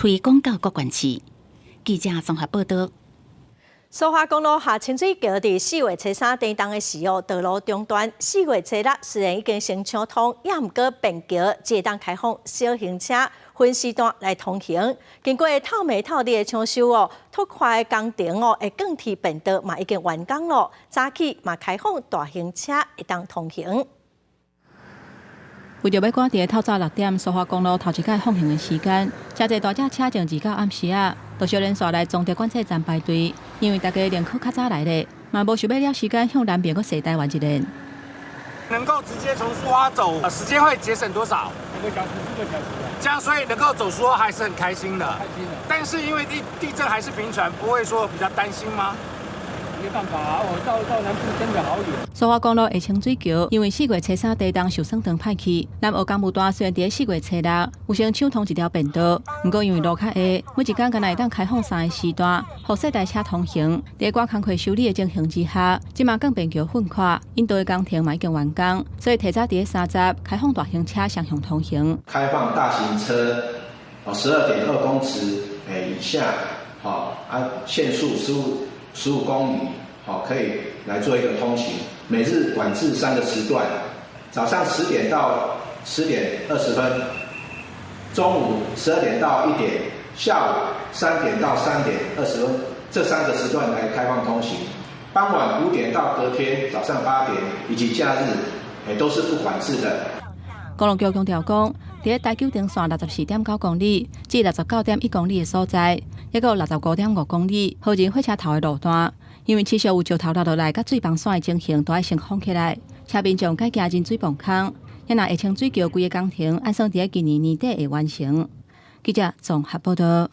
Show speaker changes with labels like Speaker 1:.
Speaker 1: 推廣到各縣市。記者綜合報道。
Speaker 2: 蘇花公路下清水橋佇4月初3停動的時候，道路中斷。4月初6雖然已經先搶通，也毋過便橋只會當開放小型車分時段來通行。經過透暝透日的搶修哦，拓寬工程哦，的鋼鐵便道嘛已經完工咯，早起嘛開放大型車會當通行。
Speaker 3: 為著欲趕佇透早6點蘇花公路頭一擺放行的時間，誠濟大隻車從二到暗時仔，就相連紲來中壢管制站排隊，因為大家寧可較早來咧，嘛無想欲了時間向南邊閣踅台灣一輪。
Speaker 4: 能夠直接從蘇花走，時間會節省多少？2
Speaker 5: 個小時，4個小時。
Speaker 4: 這樣，所以能夠走蘇花還是很開心的。
Speaker 5: 開心的。
Speaker 4: 但是因為地震還是頻傳，不會說比較擔心嗎？
Speaker 5: 沒辦法啊，我到南部真的好遠。
Speaker 3: 蘇花公路下清水橋，因為4月初3地動受損斷歹去，南澳工務段雖然佇4月初6有先搶通一條便道，毋過因為路較下，每一工干焦會當開放三個時段，予細台車通行。佇趕工課修理的情形之下，這馬鋼便橋粉寬，引道的工程嘛已經完工，所以提早佇30開放大型車雙向通行。
Speaker 6: 開放大型車，哦，12.2公尺誒以下，好啊，限速15公里，好，可以來做一個通行。每日管制三個時段，早上10點到10點20分，中午12點到1點，下午3點到3點20分，這三個時段來開放通行。傍晚5點到隔天早上8點，以及假日，都是不管制的。
Speaker 3: 公路局強調講，佇台九丁線64.9公里至69.1公里的所在，抑閣有65.5公里河仁火車頭的路段，因為持續有石頭落落來，佮水崩山的情形，都愛先封起來，請民眾改行進水泵坑。若下清水橋規个工程，按算佇今年年底會完成。記者綜合報道。